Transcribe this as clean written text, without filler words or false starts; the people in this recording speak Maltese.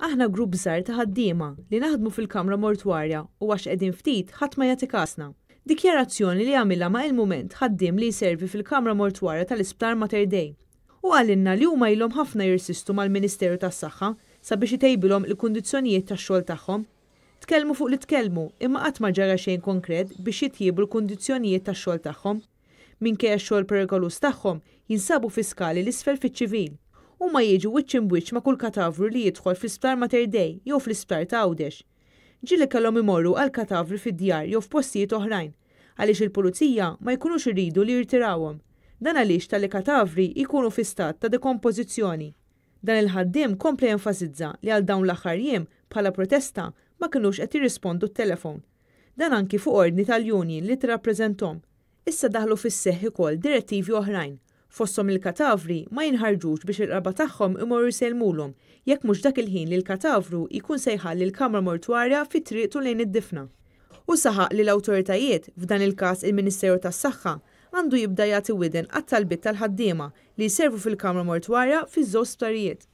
Aħna grupp żgħir ta' ħaddiema li naħdmu fil-kamra mortwarja u għax qegħdin ftit ħadd ma jagħti kasna. Dikjarazzjoni li għamilha ma' Il-Mument ħaddiem li jservi fil-kamra mortwarja tal-Isptar Mater Dei. Hu qalilna li huma ilhom ħafna jirsistu mal-Ministeru tas-Saħħa sabiex itejbilhom il-kundizzjonijiet tax-xogħol tagħhom. Tkellmu fuq li tkellmu imma qatt ma ġara xejn konkret biex jitjiebu l-kundizzjonijiet tax-xogħol tagħhom. Minkejja x-xogħol perikoluż tagħhom, jinsabu fi skali 'l isfel fiċ-ċivil. Huma jiġu wiċċ imb'wiċċ ma' kull katavru li jidħol fl-Isptar Mater Dei jew fl-Isptar ta' Għawdex. Ġieli kellhom imorru għal katavri fid-djar jew f'postijiet oħrajn, għaliex il-pulizija ma jkunux iridu li jirtirawhom. Dan għaliex tali katavri jkunu fi stat ta' dekompożizzjoni. Dan il-ħaddiem kompla jenfasizza li għal dawn l-aħħar jiem, bħala protesta, ma kinux qed jirrispondu t-telefon. Dan anki fuq ordni tal-union li tirrappreżenthom. Issa daħlu fis-seħħ ukoll direttivi oħrajn, fosthom li l-katavri ma jinħarġux biex il-qraba tagħhom imorru jsellmulhom jekk mhux dak il-ħin li l-katavru jkun se jħalli l-kamra mortwarja fi triqtu lejn id-difna. Hu saħaq li l-awtoritajiet, f'dan il-każ il-Ministeru tas-Saħħa, għandu jibda jagħti widen għat-talbiet tal-ħaddiema li jservu fil-kamra mortwarja fiż-żewġ sptarijiet.